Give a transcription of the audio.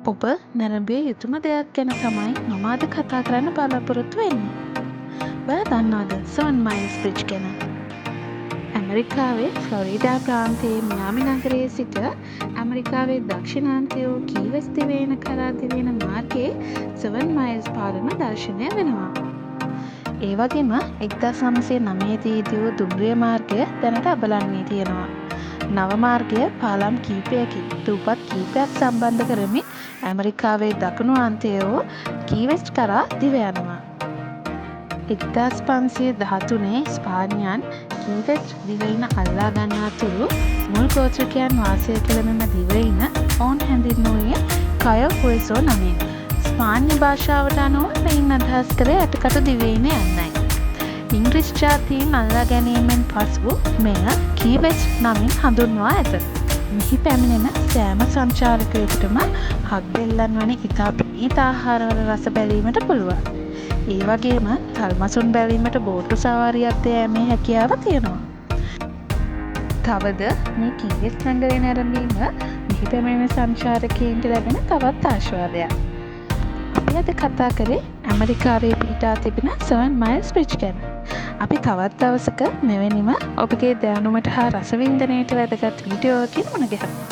ඔබ නැරඹිය යුතුම දෙයක් ගැන තමයි මම අද කතා කරන්න බලාපොරොත්තු වෙන්නේ. ඔයා දන්නවද සෙවන් මයිල්ස් බ්‍රිජ් ගැන? ඇමරිකාවේ ෆ්ලොරිඩා ප්‍රාන්තයේ මියාමි නගරයේ සිට ඇමරිකාවේ දක්ෂිණාන්තය වූ කී වෙස්ට් දිවයින කරා දිවෙන මාර්ගයේ සෙවන් මයිල්ස් පාලම දර්ශනය වෙනවා. ඒ වගේම 1909 දී ඉදි වූ දුම්රිය මාර්ගය දැනට අබලන් වී තියෙනවා. නව මාර්ගය පාලම් කීපයකින් දූපත් කීපයක් සම්බන්ධ කරමින් ඇමරිකාවේ දකුණු අන්තය වූ කී වෙස්ට් කරා දිව යනවා. 1513 ස්පාඤ්ඤයන් කී වෙස්ට් දිවයින අල්ලා ගන්නා තුරු මුල් ගෝත්‍රිකයන් වාසය කළ මෙම දිවයින ඔවුන් හැඳින්වූයේ කයෝ හුවෙසෝ නමින්. ස්පාඤ්ඤ භාෂාවට අනුව මෙයින් අදහස් කරේ ඇටකටු දිවයින යන්නයි. ඉංග්‍රීසි ජාතීන් අල්ලා ගැනීමෙන් පසු මෙය කී වෙස්ට් නමින් හඳුන්වා ඇත. මෙහි පැමිණෙන සෑම සංචාරකයෙකුටම හක්බෙල්ලන් වැනි ඉතා ප්‍රණීත ආහාරවල රස බැලීමට පුළුවන්. ඒ වගේම තල්මසුන් බැලීමට බෝට්ටු සවාරියක්ද යෑමේ හැකියාව තියෙනවා. තවද මේ කී වෙස්ට් නගරය නැරඹීම මෙහි පැමිණෙන සංචාරකයින්ට ලැබෙන තවත් ආශ්වාදයක්. අපි අද කතා කරේ ඇමරිකාවේ පිහිටා තිබෙන සෙවන් මයිල්ස් බ්‍රිජ් ගැන. අපි තවත් දවසක මෙවැනිම ඔබගේ දැනුමට හා රසවින්දනයට වැදගත් වීඩියෝවකින් මුණ ගැහෙමු.